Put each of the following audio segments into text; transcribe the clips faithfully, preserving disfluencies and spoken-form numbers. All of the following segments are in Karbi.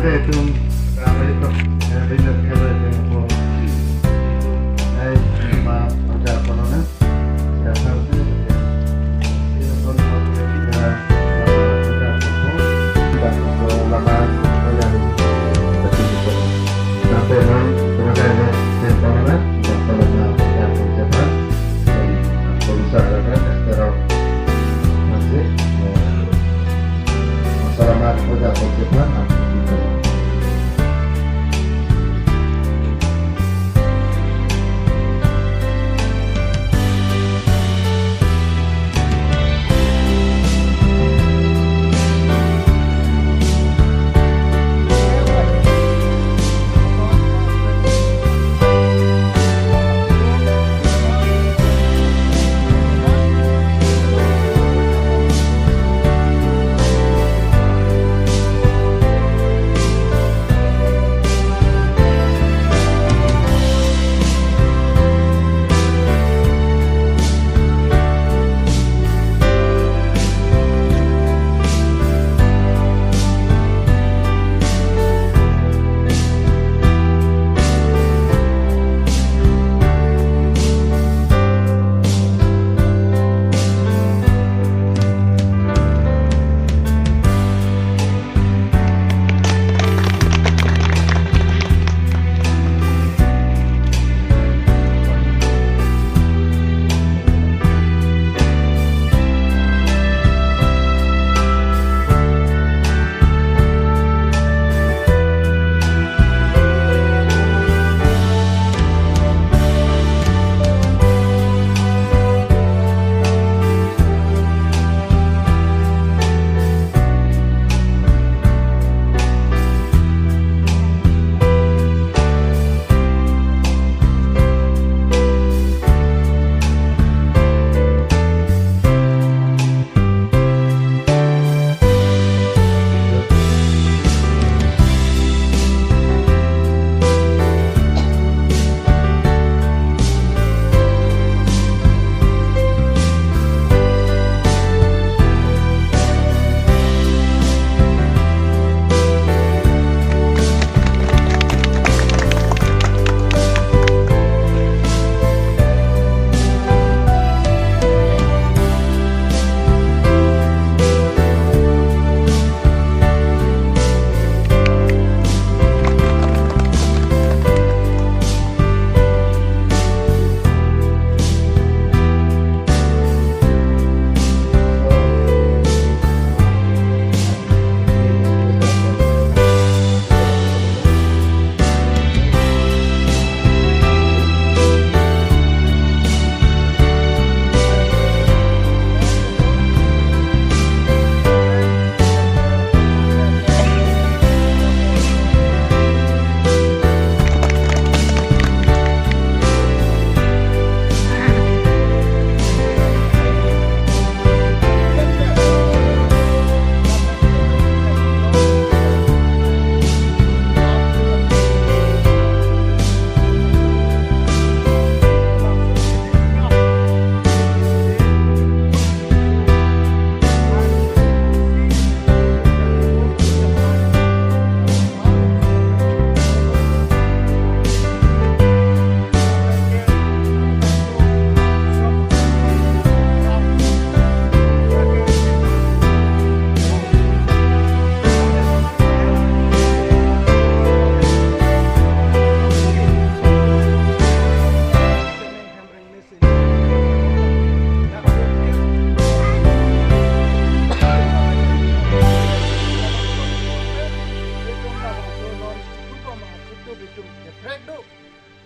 Itum, ah, itum, eh, rinat kala itum ko. Ai, ma, oja kono na. Ya, sampai, eh, lama, oja kono. Sampai,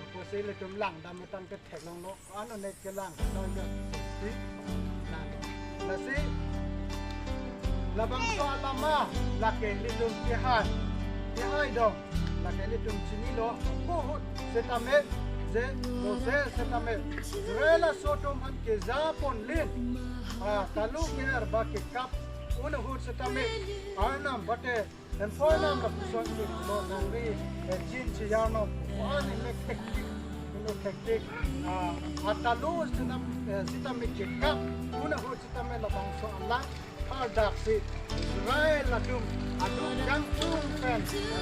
Apotsi ilitum langdam tangte theklonglo, ano ne kelang, no ne safety lang. Lasi, labangso alama, lake ilitum kehai, kehai dong, lake ilitum chinilo, ahut setame, je, bose setame, je laso atum aphan keja ponlin, ah, talu ke-er ba kekap, un ahut setame, Arnam bate, Enpoi alam lapuson ke lo nangri, eh, chin si yarno, ko-an inut thektik, inut thektik, ah, atalu senam, eh, sitame kekap, un Ahut sitame labangso alang thardaksi Israel atum aduk jangchung pen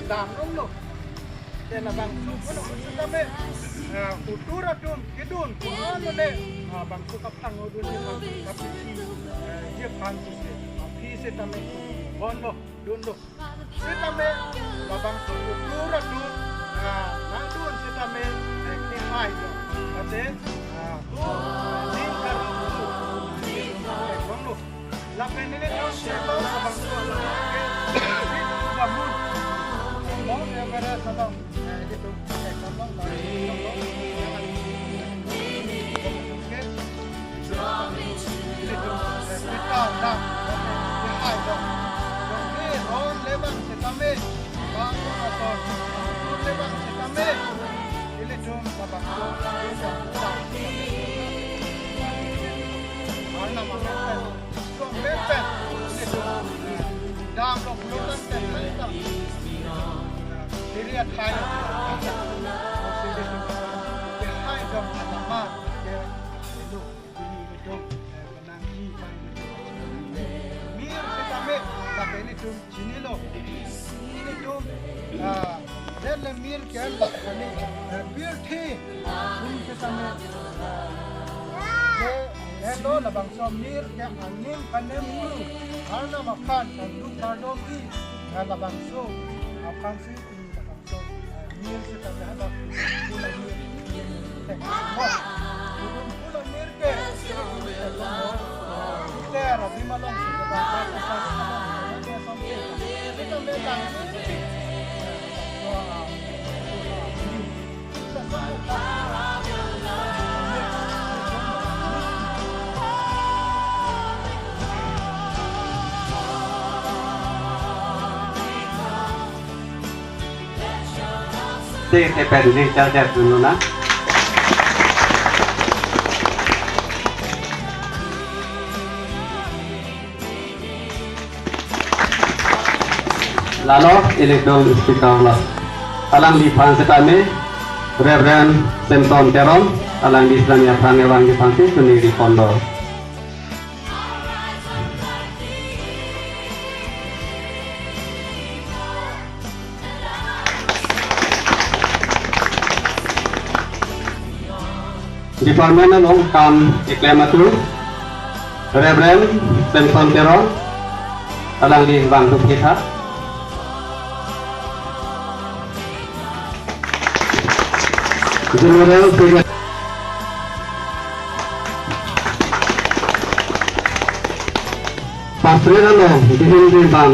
damrumlo. Te labangso ahut sitame, eh, utur atum kedun ko-an lone, ah, bangso kaphang-o dunji, bangso kapisi, eh, ji aphan pusi, ah, aphi sitame bonlo, dunlo. Sitame labangso utur atum, ah, nangdun sitame, eh, kehai do. Mate, ah, tu, ning karuk tu, eh, banglo. Lapen nelitum selo labangso alang ke, eh, Mount Everest along, eh, nelitum, eh, along, along, along, dam lo pulo kan ten kan ta. Diri athai lo. Kehai dong alama ke elu, dili elu, eh, menangji pai elu. Mir sitame, tapi ilitum chinilo. Ilitum, ah, den le mir ke la kali, eh, pirthe, ah, kum sitame, ah, ke elo labangso mir ke angin panem guru, Arnam aphan, kardom kardomji, eh, labangso aphansi, eh, labangso, eh, mir sitame hala, pula mir. Eh, mo, pula mir ke, eh, mo, eh, tera di malong si ke ba, ba, ba, ba, ba, ba, ba, ba, sitame lang, eh, mo, ah, Te, te pen di, jar, jar, dulu na. Lalo, ilitum speaker lo. Alangli aphan sitame, Reverend Samson Teron, alangli sitame aphrang kevangji aphansi, chini di kondo. Department along kam keklem atum, Reverend Samson Teron, alangli vangduk ketha. General Secretary. Pastoral along, dihin dihin bang,